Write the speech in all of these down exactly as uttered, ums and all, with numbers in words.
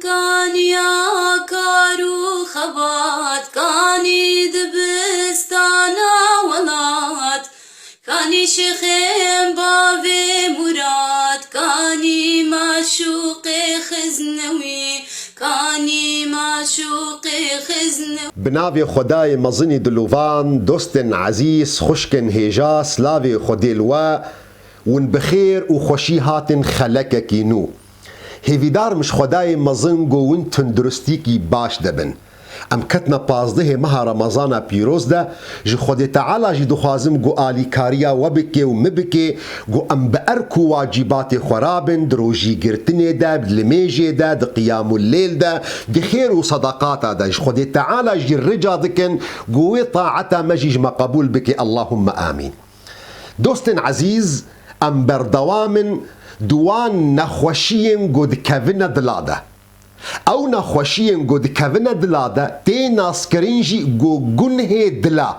Kaniya kar û xebat, kanî dibistana welat, kanî şêxên bavê Murad, kanî maşûqê xiznewî, kanî maşûqê xiznewî. Bi navê Xwedayê mezinî dilovan, dostên ezîz, xwişkên hêja, silavê Xwedê li we. Hûn bi xêr û xweşî hatin xelekekî nû. Hêvîdar im ji Xwedayê mezin ku hûn tunduristîkî baş de bin. Em ketine pazdehê meha Remezana pîroz de, ji Xwedê Teala jî dixwazim ku alîkariya we bike û min bike, ku em bi erk û wacîbatê xwe rabin, di rojîgirtinê de, di limêjê de, di qiyamul leyl de, di xêr û sedaqata de. Ji Xwedê Teala jî rica dikin ku wê taeta me jî ji me qebûl bike. Allahumme amîn. Dostên ezîz, em berdewam in di wan nexweşiyên ku dikevine dila de. Ew nexweşiyên ku dikevine dila de tê naskirin jî ku gunhê dila.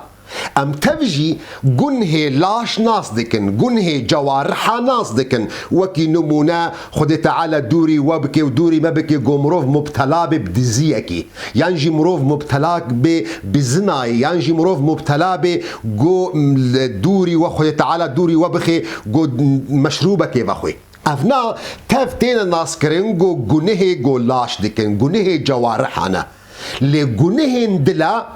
Em tev jî gunhê laş nas dikin, gunhê cewariha nas dikin. Wekî nimûne, Xwedê Teala dûrî we bike û dûrî me bike ku mirov mubtela be bi diziyekî. Yan jî mirov mubtela bê bi zinayê, yan jî mirov mubtela bê ku, m, dûrî we, Xwedê Teala dûrî we bixê ku meşrûbekê vexwê. Evna tev têne naskirin ku gunehê ku laş dikin, gunehê cewariha ne. Lê gunehên dila,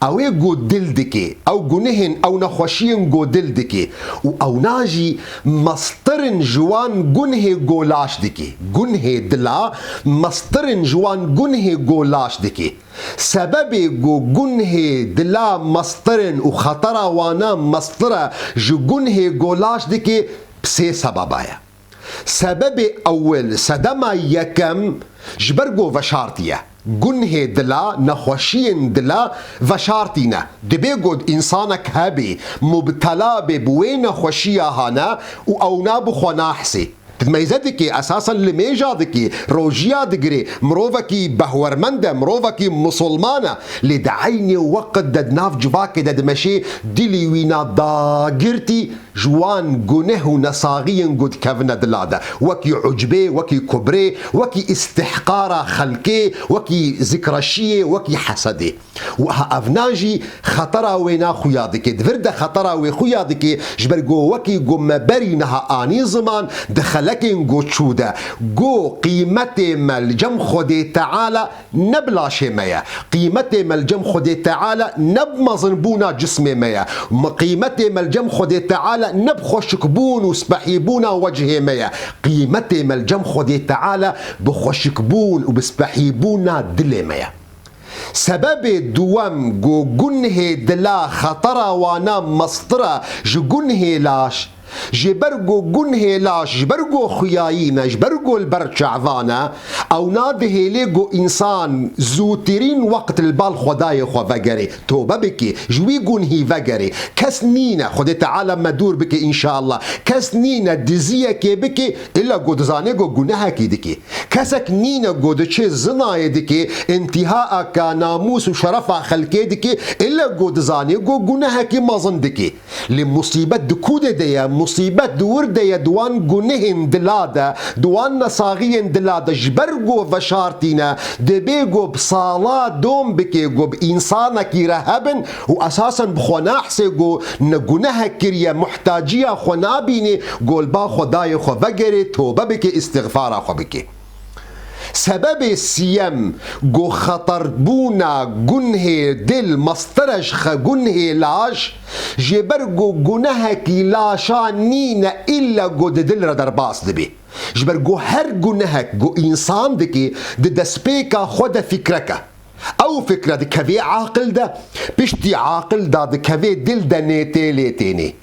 ew ê ku dil dike, ew gunehên, ew nexweşiyên ku dil dike. Û ewna jî mestir in ji wan gunhê ku laş dike. Gunhê dila mestir in ji wan gunhê ku laş dike. Sebebê ku gunhê dila mestir in û xetera wana mestir e ji gunhê ku laş dike, bi sê sebeba ye. Sebebê ewil, sedema yekem, ji ber ku veşartî ye. Gunhê dila, nexweşiyên dila veşartî ne. Dibê ku însanek hebê, mubtela bê bi wê nexweşiya hane û ewna bi xwe nahsê. Meyze dike, esasen limêja dike, rojiya digire, mirovekî behwermend e, mirovekî misilman e, lê di eynê weqt de di nav civakê de dimeşê, dilî wîna dagirtî ji wan guneh û nesaxiyên ku dikevine dila de, wekî ucbê, wekî kubrê, wekî îstihqara xelkê, wekî zikreşiyê, wekî hesedê. Û ha evna jî xetera wêna xuya dike. Di vir de xetera wê xuya dike, ji ber ku wekî ku me berî niha anî ziman, di xelekên ku çû de, ku qîmetê me li cem Xwedê Teala ne bi laşê me ye. Qîmetê me li cem Xwedê Teala ne bi mezinbûna cismê me ye. Me, qîmetê me li cem Xwedê Teala ne bi xweşikbûn û spehîbûna wecihê me ye. Qîmetê me li cem Xwedê Teala bi xweşikbûn û bi spehîbûna dilê me ye. Sebebê duwem ku gunhê dila xetera wana mestir e ji gunhê laş. Ji ber ku gunhê laş, ji ber ku xuyayî ne, ji ber ku li ber çavan e, ewna dihêlê ku însan zûtirîn weqt li bal Xwedayê xwe vegerê, tobe bike, ji wî gunhî vegerê. Kes nîne, Xwedê Teala me dûr bike înşallah. Kes nîne diziyekê bike, illa ku dizanê ku gunehekî dike. Kesek nîne ku diçe zinayê dike, întîhaaka namûs û şerefa xelkê dike, illa ku dizanê ku gunehekî mezin dike. Lê musîbet di ku de de ye? Musîbet di wir de ye, di wan gunehên dila de, di wan nesaxiyên dila de, ji ber ku veşartî ne, dibê ku bi sala dom bike ku bi însanekî re hebin û esasen bi xwe nahsê ku ne gunehek kiriye, muhtaciya xwe nabînê, ku li ba Xwedayê xwe vegerê, tobe bike, îstixfara xwe bike. Sebebê siyem ku xeterbûna gunhê dil mestir e ji xe-, gunhê laş, ji ber ku gunehekî laşa nîne, îlle ku di dil re derbas dibe. Ji ber ku her gunehek ku însan dike, di destpêka xwe de fikrek e. Ew fikre dikeve aqil de, piştî aqil de dikeve dil de nêtê lê tênê.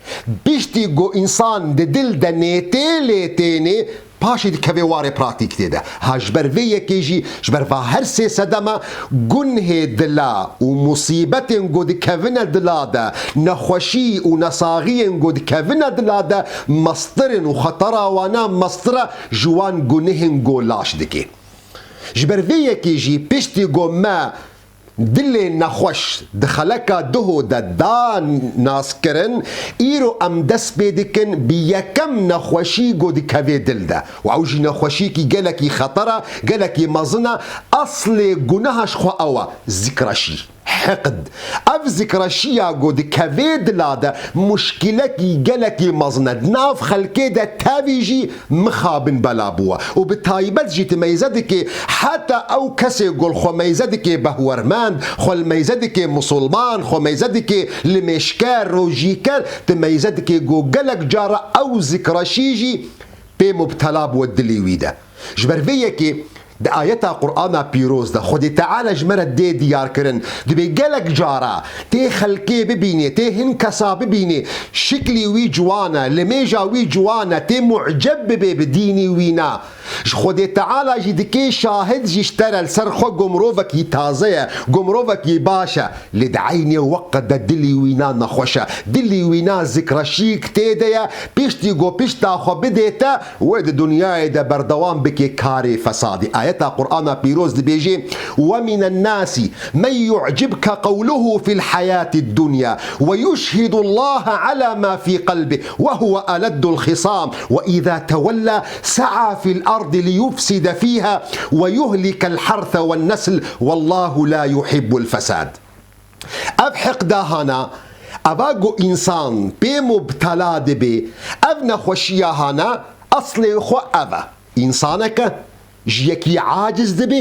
Piştî ku însan di dil de nêtê lê tênê, paşê dikeve warê pratîkê de. Ha ji ber vê yekê jî, ji ber va her sê sedema gunhê dila û musîbetên ku dikevine dila de, nexweşî û nesaxiyên ku dikevine dila de, mestir in û xetera wana mestir e ji wan gunehên ku laş dike. Ji ber vê yekê jî piştî ku me Dilê nexweş di xeleka duho de da naskirin, îro em dest pê dikin bi yekem nexweşî ku di kevê dil de. Û ew jî nexweşîkî gelekî xeter e, gelekî mezin e. Eslê guneha ji xwe ew e, zikreşî, hiqd. Ev zikreşiya ku di kevê dila de, muşkilekî gelekî mezin e. Di nav xelkê de tevî jî mixabin bela bûye. Û bi taybet jî tu meyze dikê, heta ew kesê ku li xwe meyze dikê behwermend, xwe li meyze dikê musulman, xwe meyze dikê limêjker, rojîker, tu meyze dikê ku gelek cara ew zikreşî jî pê mubtela bûye dilê wî de. Ji ber vê yekê di ayeta Qur'ana pîroz de Xwedê Teala ji me re dê diyar kirin, dibê gelek cara tê xelkê bibînê, tê hin kesa bibînê, şiklî wî ciwan e, limêja wî ciwan e, tê muceb bibê bi dînî wîna. Ji Xwedê Teala jî dikê şahid jî ji te re li ser xwe ku mirovekî taze ye, ku mirovekî baş e. Lê di eynê weqt de dilî wîna nexweş e. Dilî wîna zikreşîk tê de ye, piştî ku pişta xwe bidê te, wê di dinyayê de berdewam bike karê fesadî. Ayeta Qur'ana pîroz dibêje, "Ve minen nasi men yu'cibke qewluhu fil hayatid dunya ve yuşhidullaha ala ma fi qalbi ve huve eleddul hisam ve iza tewella sa'a fil ardi liyufside fiha ve yuhlikel harsa ven nesl vallahu la yuhibbul fesad." Ev hiqda hana, eva ku însan pê mubtela dibe, ev nexweşiya hana, eslê xwe ev e. Însaneke ji yekî aciz dibe,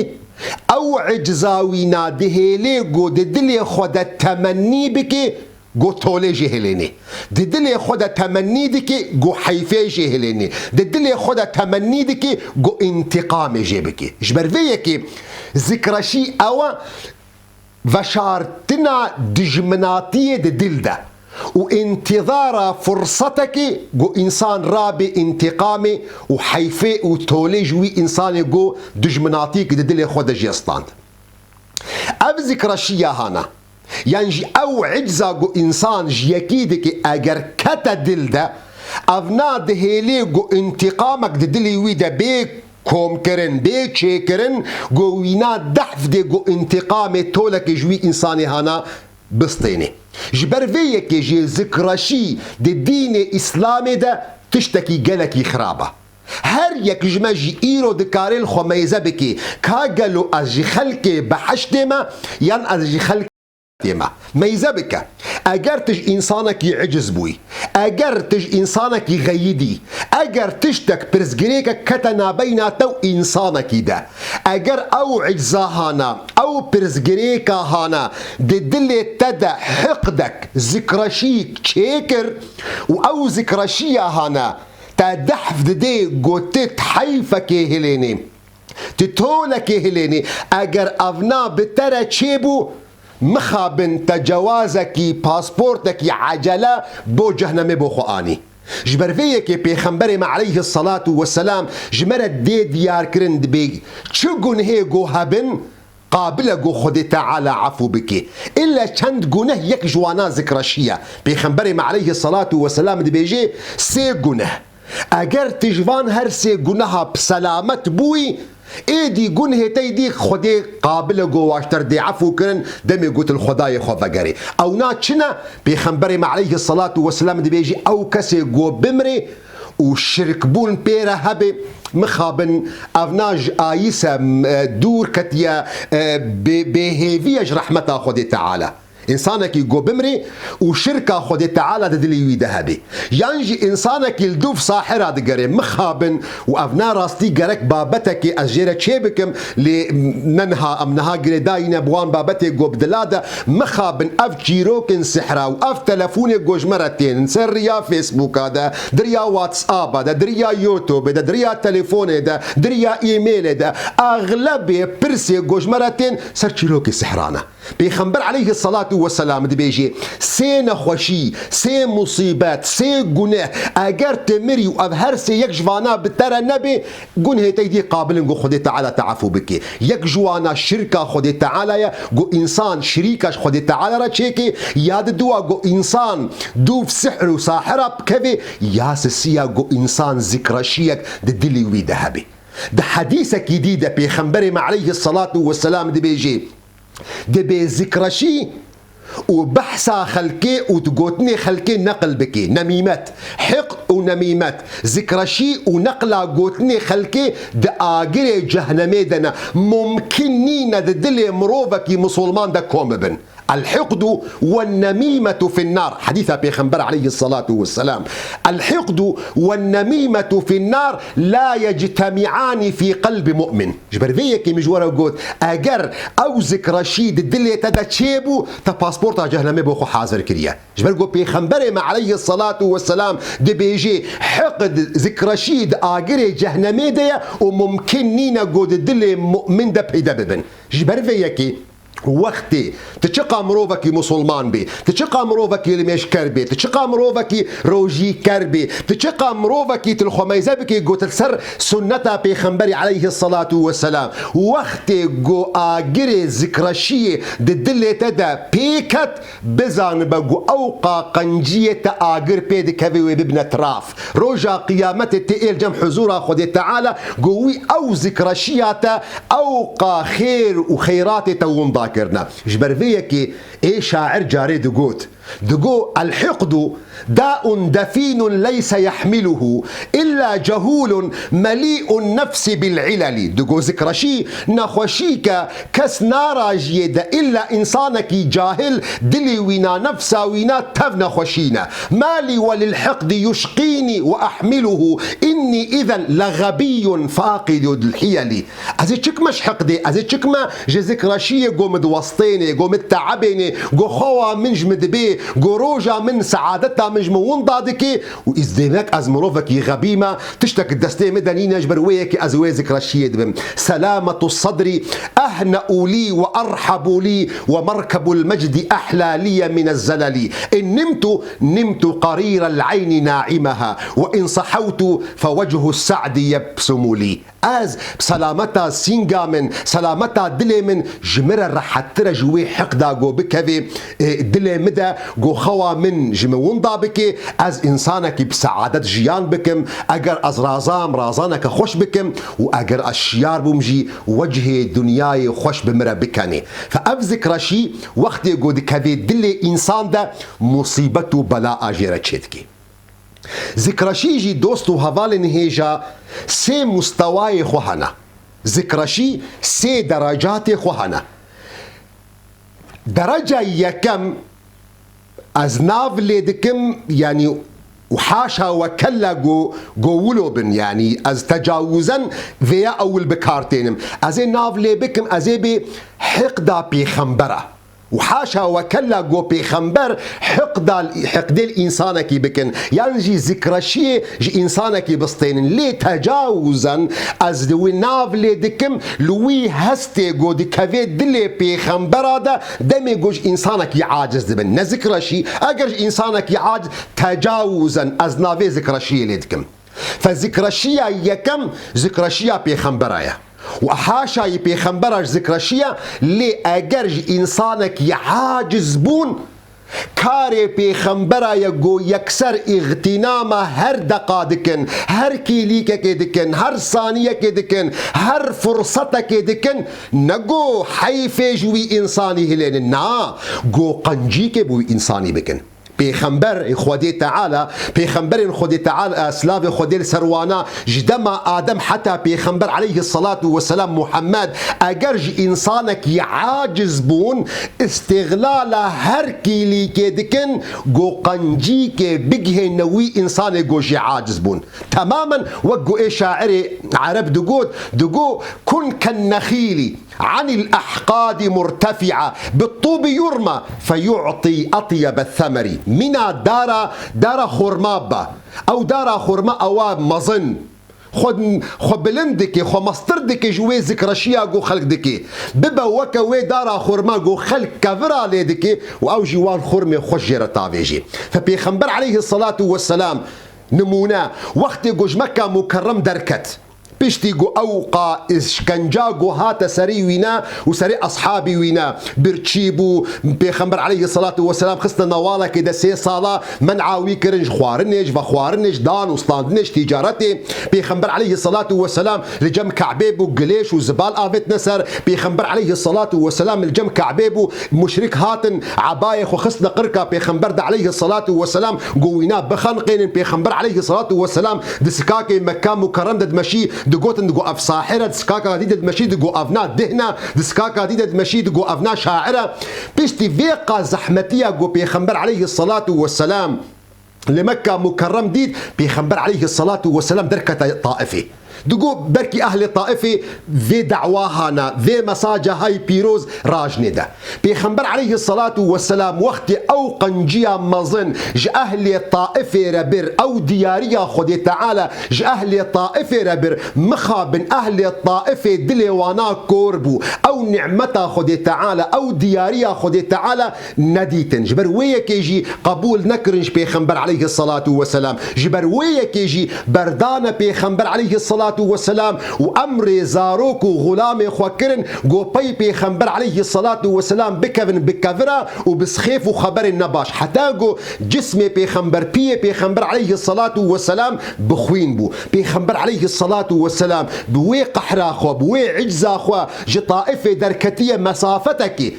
ew icza wîna dihêlê ku di dilê xwe de temennî bike, ku tolê jê hilênê. Di dilê xwe de temennî dike, ku heyfê jê hilênê. Di dilê xwe de temennî dike, ku întîqamê jê bike. Ji ber vê yekê zikreşî ew e, veşartina dijminatiyê di dil de û întîzara firsetekê ku însan rabê întîqamê û heyfê û tolê ji wî însanê ku dijminatiyekî di dilê xwe de jê stand. Ev zikreşiya hana, yan jî ew icza ku însan ji yekî dike, eger kete dil de, evna dihêlê ku întîqamek di dilê wî de bê komkirin, bê çêkirin, ku wîna dehf dê ku întîqamê tolekê ji wî însanê hana bistênê. Ji ber vê yekê jî zikreşî di dînê Îslamê de tiştekî gelekî xirab e. Her yek ji me jî îro dikare li xwe meyze bike, ka gelo ez ji xelkê behiştê me, yan ez ji xelkê me. Meyze bike. Eger tu ji însanekî eciz bûyî, eger tu ji însanekî xeyidî, eger tiştek, pirsgirêkek kete nabeyna te û însanekî de, eger ew icza hana, ew pirsgirêka hana di dilê te de hiqdek, zikreşîk çêkir û ew zikreşiya hana te dehf didê, gotit heyfekê hilênê, tu tolekê hilênê, eger evna bi te re çêbû, mixabin te cewazekî, pasportekî ecele bo cehnemê bo xwe anî. Ji ber vê yekê Pêxemberê me aleyhisselatu vesselam ji me re dê diyar kirin, dibê çi gunhê go hebin, qabil e go Xwedê Teala efû bike. Îlle çend guneh, yek ji wana zikreşî ye. Pêxemberê me aleyhisselatu vesselam dibêje sê guneh. Eger tu ji van her sê guneha bi selamet bûyî, êdî gunhê te dî Xwedê qabil e go waşter dê efû kirin, demê go tu li Xwedayê xwe vegerê. Ewna çi ne? Pêxemberê me aleyhisselatu vesselam dibêje, ew kesê go bimrê û şirkbûn pê re hebe, mixabin evna ji ayîse, e, dûr ketiye, e, bê-, bêhêvî ye ji rehmeta Xwedê Teala. Însanekî go bimrê û şirka Xwedê Teala di dilê wî de hebe. Yan jî însanekî li dûv sahira digere, mixabin û evna rastî gerek babetekê ez jê re çê bikim, lê ne niha, em niha girêdayî ne bi wan babetê go bi dila de, mixabin ev çîrokên sihra û ev telefonê go ji me re tên, ser riya Facebooka de, di riya WhatsAppa de, di riya YouTubeê de, di riya telefonê de, di riya e-mailê de, exlebê pirsê go ji me re tên ser çîrokê sihra ne. Pêxember aleyhisselatu vesselam dibêje, sê nexweşî, sê musîbet, sê guneh, eger tu mirî û ev her sê yek ji vana bi te re nebe, gunhê te dî qabil in ku Xwedê Teala te efû bike. Yek ji wana şirka Xwedê Teala ye, ku însan şirîka ji Xwedê Teala re çêke, ya di dua ku însan dûv sihr û sahira bikeve, ya sisiya ku însan zikreşiyek di dilî wî de hebe. Di hedîsekî dî de Pêxemberê me aleyhisselatu vesselam dibêje, Dibê zikreşî û behsa xelkê û di gotinê xelkê neqil bikê. Nemîmet, hiqd û nemîmet, zikreşî û neqla gotinê xelkê di agirê cehnemê de ne. Mumkin nîne di dilê mirovekî misilman de kom bibin. الحقد والنميمة في النار. Hedîsa Pêxember aleyhissalatu vesselam. الحقد والنميمة في النار لا يجتمعان في قلب مؤمن. Ji ber vê yekê min ji we re got, eger ew zikreşî di dilê te de çêbû, te pasporta cehnemê bo xwe hazir kiriye. Ji ber ku Pêxemberê me aleyhissalatu vesselam dibêjê, hiqd, zikreşî di agirê cehnemê de ye û mumkin nîne ku di dilê mu'min de peyde bibin. Ji ber vê yekê, wextê tu çiqa mirovekî musulman bê, tu çiqa mirovekî limêjker bê, tu çiqa mirovekî rojîker bê, tu çiqa mirovekî tu li xwe meyze bikê, ku tu li ser sunneta Pêxemberî aleyhissalatu vesselam, wextê ku agirê zikreşiyê di dilê te de pê ket, bizanibe ku ewqa qenciyê te agir pê dikeve wê bibine tiraf. Roja qiyametê tê êl cem huzura Xwedê Teala ku wî ew zikreşiya te ewqa xêr û xeyratê te winda kirine. Ji ber vê yekê ê şair carê digot, digo, الحقد داء دفين ليس يحمله إلا جهول مليء النفس بالعلل. Digo, zikreşî nexweşîk e, kes narajiyê de, îlla însanekî cahil, dilê wîna, nefsa wîna tev nexweşî ne. ما لي وللحقد يشقيني وأحمله إني إذا لغبي فاقد الحيل. Ez ê çikme ji hiqdê, ez ê çikme ji zikreşiyê, go min diwestênê, go min teebênê, go xewa min ji min dibê, go roja min, seadeta min ji min winda dikê û îz dêmek ez mirovekî xebî me, tiştek destê min de nîne, ji ber wê yekê ez wê zikreşiyê dibim. سلامة الصدر أهنأ لي وأرحب لي ومركب المجد أحلى لي من الزلل. إن نمت نمت قرير العين ناعمها وإن صحوت فوجه السعد يبسم لي. Ez bi selameta sînga min, selameta dilê min ji min re rehettir e ji wê hiqda go bikevê, e, dilê min de, go xewa min ji min winda bike, ez însanekî bi seadet jiyan bikim, eger ez razam, razaneke xweş bikim û eger ez şiyar bûm jî, wecihê dinyayê xweş bi min re bikenê. Fe ev zikreşî wextê go dikevê dilê însan de, musîbet û bela a jê re çêdike. Zikreşî jî dost û hevalên hêja sê mustewayê xwe hene. Zikreşî sê derecatê xwe hene. Dereca yekem ez nav lê dikim, yanî û haşa we kella go, go wilo bin, yanî ez tecawuzen vêya ewil bi kar tênim. Ez ê nav lê bikim, ez ê bê hiqda pêxembera. Û haşa we kella go pêxember hiqda, hiqdê li însanekî bikin, yan jî zikreşiyê ji însanekî bistênin. Lê tecawuzen ez li wî nav lê dikim, li wî hestê go dikevê dilê pêxembera de, demê go ji însanekî aciz dibin. Ne zikreşî, eger ji însanekî aciz, tecawuzen ez navê zikreşiyê lê dikim. Fe zikreşiya yekem zikreşiya pêxembera ye. Û haşayî pêxembera ji zikreşiya, lê eger ji însanekî aciz bûn, karê pêxembera ye go yekser îxtînama her deqa dikin, her kîlîkekê dikin, her saniyekê dikin, her fursetekê dikin, ne go heyfê ji wî însanî hilênin, na, go qencîkê bi wî însanî bikin. Pêxember Xwedê Teala, pêxemberên Xwedê Teala, silavê Xwedê li ser wana, ji dema Adem heta pêxember aleyhissalatu vesselam Muhammed, eger ji însanekî aciz bûn, îstîxlala her kîlîkê dikin, go qencîkê bigihêne wî însanê go jê aciz bûn. Temamen wek go ê şairê Ereb digot, digo, kun ken nexîlî. عن الأحقاد مرتفعة بالطوب يرمى فيعطي أطيب الثمر. Mîna dara, dara xurma be. Ew dara xurma ewa mezin. Xwe, xwe bilind dike, xwe mestir dike ji wê zikreşiya ku xelk dike. Bibe weke wê dara xurma ku xelk kevira lê dike û ew jî wan xurmê xweş jê re tavêjê. Fe Pêxember aleyhissalatu vesselam nimûne, wextê ku ji Mekka Mukerrem derket, Piştî ku ew qa îşkenca ku hate serî wî ne û serê eshabî wî ne, birçî bû, Pêxember aleyhisselatu vesselam xistine newalekê de sê sala, men'a wî kirin ji xwarinê, ji vexwarinê, ji dan û standinê, ji tîcaretê. Pêxember aleyhisselatu vesselam li cem Ke'bê bû, gilêş û zibal avêtine ser. Pêxember aleyhisselatu vesselam li cem Ke'bê bû, muşrik hatin, ebayê xwe xistine qirka Pêxember de aleyhisselatu vesselam, got wîna bixenqênin. Pêxember aleyhisselatu vesselam di sikakê Mekka Mukerrem de dimeşî, digotin, digot ev sahir e, di sikaka dî de dimeşî, digot ev na dihn e, di sikaka dî de dimeşî, digot ev na şair e. Piştî vê qa zehmetiya ku Pêxember aleyhisselatu vesselam li Mekka Mukerrem dît, Pêxember aleyhisselatu vesselam derkete Taifê. Digot, belkî ehlê Taifê vê dawa hana, vê mesaja hay pîroz rajnê de. Pêxember aleyhisselatu vesselam wextê ew qenciya mezin ji ehlê Taifê re bir, ew diyariya Xwedê Teala ji ehlê Taifê re bir, mixabin ehlê Taifê dilê wana kor bû. Ew nimeta Xwedê Teala, ew diyariya Xwedê Teala nedîtin. Ji ber wê yekê jî qebûl nekirin ji Pêxember aleyhisselatu vesselam. Ji ber wê yekê jî berdane Pêxember aleyhisselatu vesselam û emrê zarok û xulamê xwe kirin, got pey Pêxember aleyhisselatu vesselam bikevin bi kevira û bi sixêf û xeberên nebaş. Heta got cismê Pêxember, piyê Pêxember aleyhisselatu vesselam bi xwîn bû. Pêxember aleyhisselatu vesselam bi wê qehra xwe, bi wê icza xwe ji Taifê derketiye mesafetekê.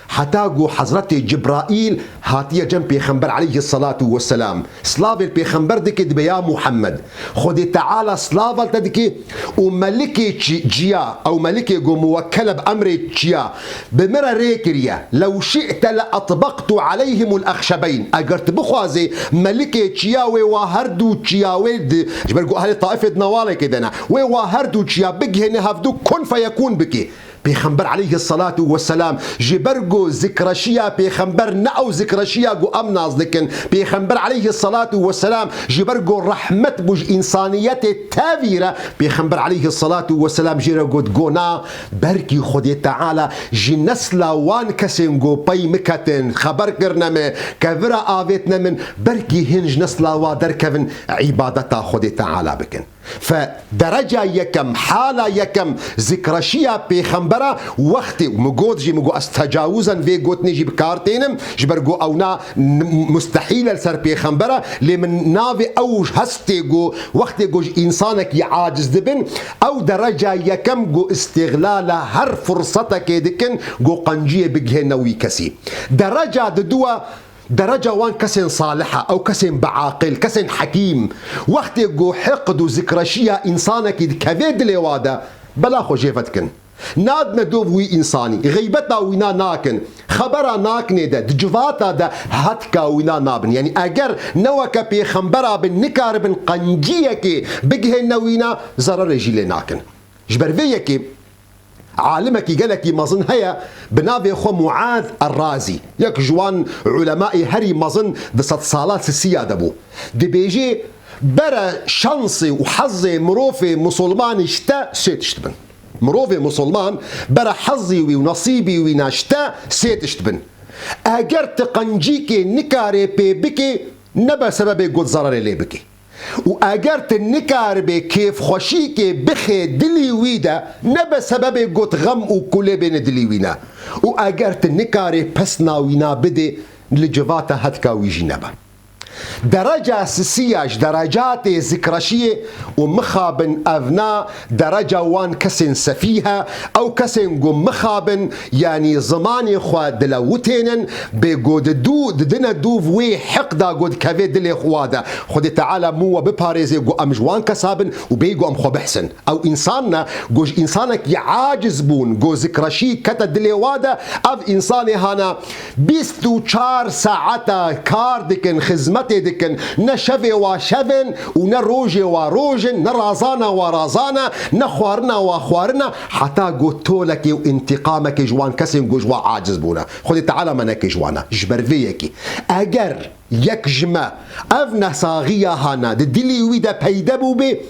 Heta ku Hezretê Cibraîl hatiye cem Pêxember aleyhisselatu vesselam. Slavê li Pêxember dike, dibe ya Muhammed, Xwedê Teala slava li te dike û melikê çi-, çiya, ew melikê ku muwekkel e bi emrê çiya, bi min re rê kiriye. Lew şi'te le etbaqtu aleyhimul exşebeyn. Eger tu bixwazê melikê çiya wê wa her du çiya wê di, ji ber ku ehlê Taifê di newalekê de ne, wê wa her du çiya bigihêne hevdu kun feyekun bikê. Pêxember aleyhisselatu vesselam, ji ber ku zikreşiya Pêxember ne ew zikreşiya ku em nas dikin. Pêxember aleyhisselatu vesselam ji ber ku rehmet bû ji însaniyetê tevî re, Pêxember aleyhisselatu vesselam jê re got, got na, belkî Xwedê Teala ji nesla wan kesên ku pey min ketin, xeber kirine min, kevira avêtine min, belkî hîn ji nesla wa derkevin, îbadeta Xwedê Teala bikin. Fe dereca yekem, hala yekem, zikreşiya Pêxembera wextê, min got jî, min got ez tecawuzen vê gotinê jî bi kar tênim, ji ber got ew na n-, mustehîl e li ser Pêxembera, lê min navê ew hestê got, wextê got ji însanekî aciz dibin, ew dereca yekem got îstîxlala her firsetekê dikin, got qenciyê bigihêne wî kesî. Dereca diduwa, Dereca wan kesên salih e, ew kesên biaqil, kesên hekîm. Wextê ku hiqd û zikreşiya însanekî dikeve dilê wa de, bela xwe jê vedikin. Nadine dov wî însanî, xeybeta wîna nakin, xebera nakinê de, di civata de hetka wîna nabin. Yanî eger ne weke pêxembera bin, nikaribin qenciyekê bigihêne wîna, zererê jî lê nakin. Ji ber vê yekê, Alimekî gelekî mezin heye, bi navê xwe Muaz Er-Razî, yek ji wan ulemayê herî mezin di sedsala sisiya de bû. Dibêjê, bere şansê û hezê mirovê misilmanî ji te sê tişt bin. Mirovê misilman bere hezî wî û nesîbî wî ne ji te sê tişt bin. Eger tu qencîkê nikarê pê bikê, nebe sebebê got zererê lê bikê. Û eger tu nikaribê kêfxweşîkê bixê dilî wî de, nebe sebebê got xem û kulê bêne dilî wî ne. Û eger tu nikarê pesna wîna bidê, li civata hetka wî jî nebe. Dereca sisiya ji derecatê zikreşiyê û mixabin ev na dereca wan kesên sefîh e, ew kesên ku mixabin, yanî zimanê xwe dilewitênin, bê ku di dû, didine dûv wê hiqda ku dikeve dilê xwe de. Xwedê Teala min we biparêzê ku em ji wan kesa bin û bêyî ku em xwe bihsin. Ew însan ne, ku ji însanekî aciz bûn, ku zikreşî kete dilê wa de, ev însanê hana bîst û çar saeta kar dikin, xizmetê dikin, ne şevê wa şev in û ne rojê wa roj in, ne razana wa razan e, ne xwarina wa xwarin e, heta ku tolekê û întîqamekê ji wan kesên ku ji wa aciz bûne. Xwedê Teala me neke ji wan e. Ji ber vê yekê, eger yek ji me ev nesaxiya hana di dilî wî de peyde bûbê,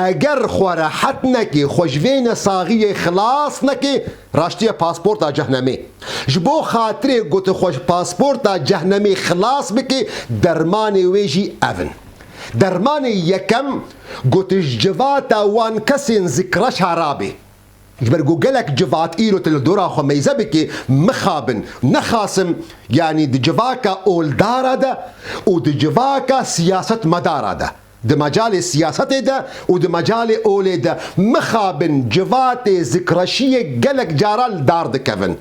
eger xwe rehet nekê, xwe ji vê nesaxiyê xilas nekê, raştiye pasporta cehnemê. Ji bo xatirê ku tu xwe ji pasporta cehnemê xilas bikê, dermanê wê jî ev in. Dermanê yekem, got ji civata wan kesên zikreşa rabê. Ji ber ku gelek civat îro tu li dora xwe meyze bikî, mixabin, nexasim, yanî di civaka oldara de û di civaka siyasetmedara de, di mecalê siyasetê de û di mecalê olê de, mixabin civatê zikreşiyê gelek cara li dar dikevin.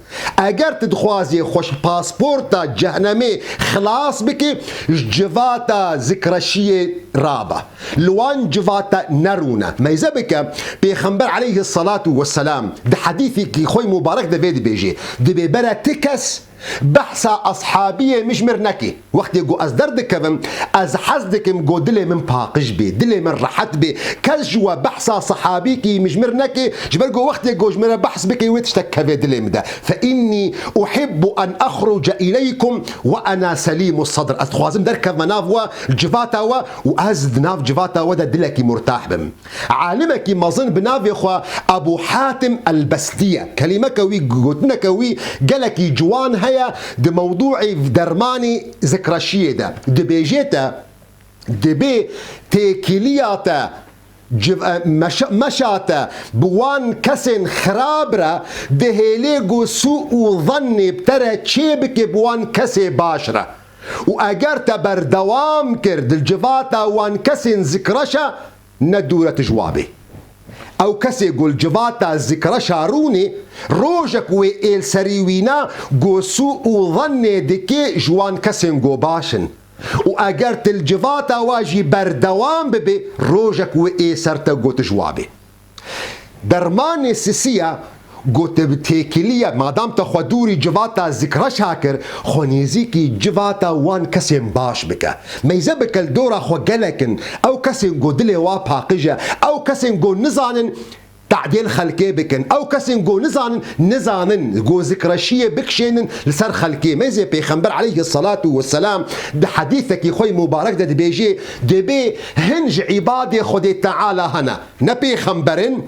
Eger tu dixwazî xwe ji pasporta cehnemê xilas bikî, ji civata zikreşiyê rabe. Li wan civata nerûne. Meyze bike, Pêxember aleyhissalatu vesselam di hedîsekî xwe mubarek de vê dibêje, dibê bere ti kes behsa ashabiyê min ji mir neke. Wextê ku ez derdikevim, ez hez dikim ku dilê min paqij bê, dilê min rehet bê. Kes ji we behsa sahabîkî min ji mir neke, ji ber ku wextê ku ji min re behs bike, wê tiştek keve dilê min de. Fe innî uhibbu en axruce ileykum ve ena selîmu sadr. Ez dixwazim derkevme nav we, civata we û ez di nav civata we de dilekî murtah bim. Alimekî mezin bi navê xwe Ebû Hatim el-Bestiye. Kelîmeke wî, gotineke wî gelekî ciwan heye di mewdûî dermanî zikreşiyê de. Dibêje te, dibê têkiliya te, civ-, e, meşa-, meşa te bi wan kesên xirab re dihêlê ku sû û zennê bi te re çê bike bi wan kesê baş re. Û eger te berdewam kir di civata wan kesên zikreşa, ne dûr e tu ji wa bê. Ew kesê ku li civata zikreşa rûnê, rojek wê ê li serî wîna ku sû û zennê dike ji wan kesên ku baş in. Û eger tu li civata wa jî berdewam bibê, rojek wê ê ser te ku tu ji wa bê. Dermanê sisiya, got, bi têkiliye, madam te xwe dûrî civata zikreşa kir, xwe nêzîkî civata wan kesên baş bike. Meyze bike li dora xwe gelek in, ew kesên ku dilê wa paqij e, ew kesên ku nizanin tadê li xelkê bikin, ew kesên ku nizanin, nizanin, ku zikreşiyê bikişênin li ser xelkê. Meyzê Pêxember aleyhissalatu vesselam di hedîsekî xwe mubarek de dibêje, dibê hin ji îbadê Xwedê Teala hene. Ne pêxember in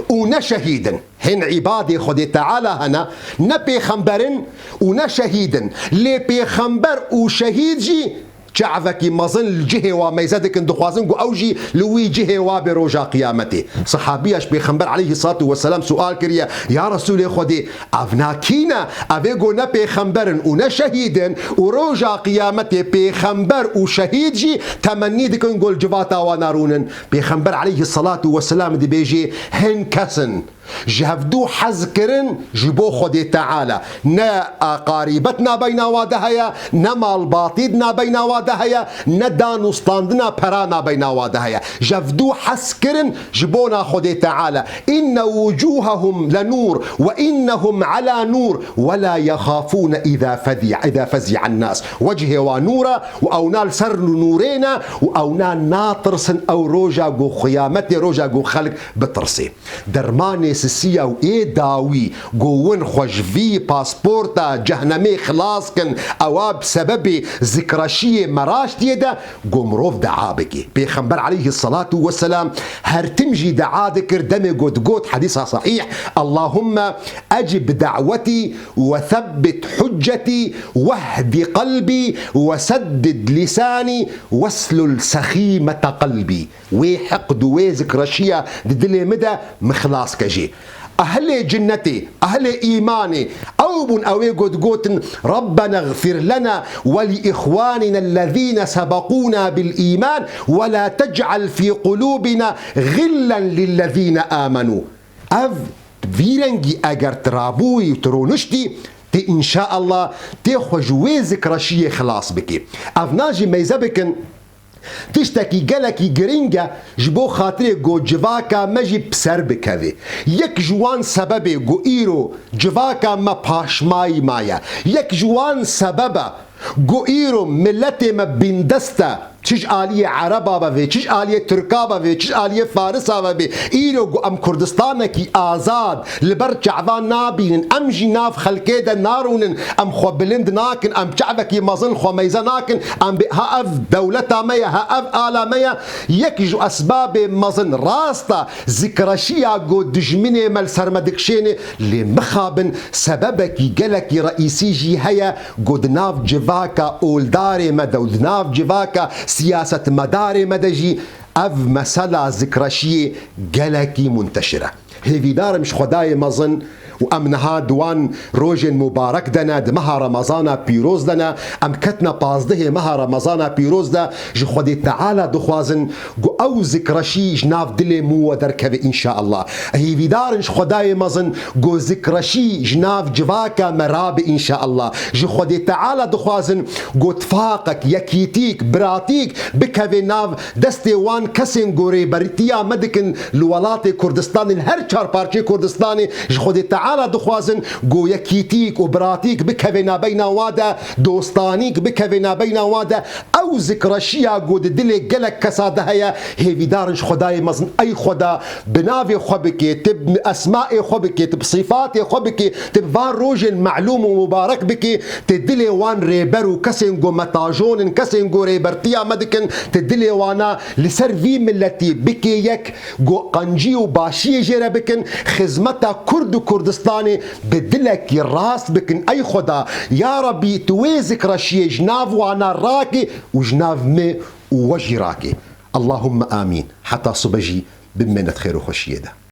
û ne şehîd in. Hin îbadê Xwedê Teala hene, ne pêxember in û ne şehîd in. Lê pêxember û şehîd jî çavekî mezin li cihê wa meyze dikin, dixwazin ku ew jî li wî cihê wa bê roja qiyametê. Sahabiya ji Pêxember aleyhissalatu vesselam sual kiriye, Ya Resûlê Xwedê, ev na kî ne? Ev ê ku ne pêxember in û ne şehîd in û roja qiyametê pêxember û şehîd jî temennî dikin ku li civata wan rûnin. Pêxember aleyhissalatu vesselam dibêje, hin kes in ji hevdû hez kirin ji bo Xwedê Teala. Ne aqarîbet nabeyna wa de heye, ne malbatî di nabeyna wa de heye, ne dan û standina pera nabeyna wa de heye. Ji hevdû hez kirin ji bona Xwedê Teala. Inne wucuhahum lenûr ve innehum ala nûr ve la yexafûne îza fezî-, îza fezî'en nas. Wecihê wa nûr e û ewna li ser nûrê ne û ewna natirsin ew roja ku qiyametê, roja ku xelk bitirsê. Dermanê sisiya û ê dawî ku win xwe ji vî pasporta cehnemê xilas kin, ewa bi sebebê zikreşiyê meraştiyê de ku mirov dua bike. Pêxember aleyhissalatu vesselam her tim jî dua dikir, demê ku digot, hedîsa sahîh, Allahumme ecib da'wetî ve thebbit huccetî vehdi qelbî ve seddid lisanî veslul sexîmete qelbî. Wê heqd û wê zikreşiya di dilê min de min xilas ke jê. Ehlê cinnetê, ehlê îmanê, ew bûn ew ê ku digotin, Rabbena gfir lena ve li îxwanina ellezîne sebekûna bil îman ve la tec'el fî qulûbina gillen lillezîne amenû. Ev vî rengî eger tu rabûyî û tu rûniştî, tê înşaallah tê xwe ji wê zikreşiyê xilas bikî. Ev na jî meyze bikin, tiştekî gelekî girîng e ji bo xatirê ku civaka me jî bi ser bikeve. Yek ji wan sebebê ku îro civaka me paşmayî maye. Yek ji wan sebeba ku îro miletê me bîndest e, çi ji aliyê Ereba bivê, çi ji aliyê Tirka bivê, çi ji aliyê Farisa bivê, îro ku em Kurdistanekî azad li ber çavan nabînin, em jî nav xelkê de narûnin, em xwe bilind nakin, em çavekî mezin xwe meyze nakin, em bê ha ev dewleta me ye, ha ev ala me ye. Yek ji esbabê mezin rast e, zikreşiya ku dijminê me li ser me dikişêne, lê mixabin sebebekî gelekî reîsî jî heye ku di nav civaka oldarê me de û di nav civaka siyasetmedarê me de jî ev mesela zikreşiyê gelekî munteşir e. Hêvîdar im ji Xwedayê mezin û em niha di wan rojên mubarek de ne, di meha Remezana pîroz de ne, em ketine pazdehê meha Remezana pîroz de, ji Xwedê Teala dixwazin ku ew zikreşî ji nav dilê me we derkeve înşaallah. Hêvîdar in ji Xwedayê mezin ku zikreşî ji nav civaka me rabe înşaallah. Ji Xwedê Teala dixwazin ku tifaqek, yekîtîk, biratîk bikeve nav destê wan kesên ku rêbertiya me dikin li welatê Kurdistanê, li her çar parçeyê Kurdistanê. Ji Xwedê Teala dixwazin ku yekîtîk û biratîk bikeve nabeyna wa de, dostanîk bikeve nabeyna wa de. Ew zikreşiya ku di dilê gelek kesa de heye, hêvîdar in ji Xwedayê mezin. Ey Xweda, bi navê xwe bikê, tu bi esmaê xwe bikê, tu bi sîfatê xwe bikê, tu bi van rojên melûm û mubarek bikê, tu dilê wan rêber û kesên ku me tajon in, kesên ku rêbertiya me dikin, tu dilê wana li ser vî miletî bikê yek, ku qencî û başiyê jê re bikin, xizmeta Kurd û Kurdistanê bi dilekî rast bikin. Ey Xweda, ya Rebî, tu wê zikreşiyê ji nav wana rakê û ji nav me û we jî rakê. Allahümme amîn. Heta sibe jî bimêne di xêr û xweşiyê de.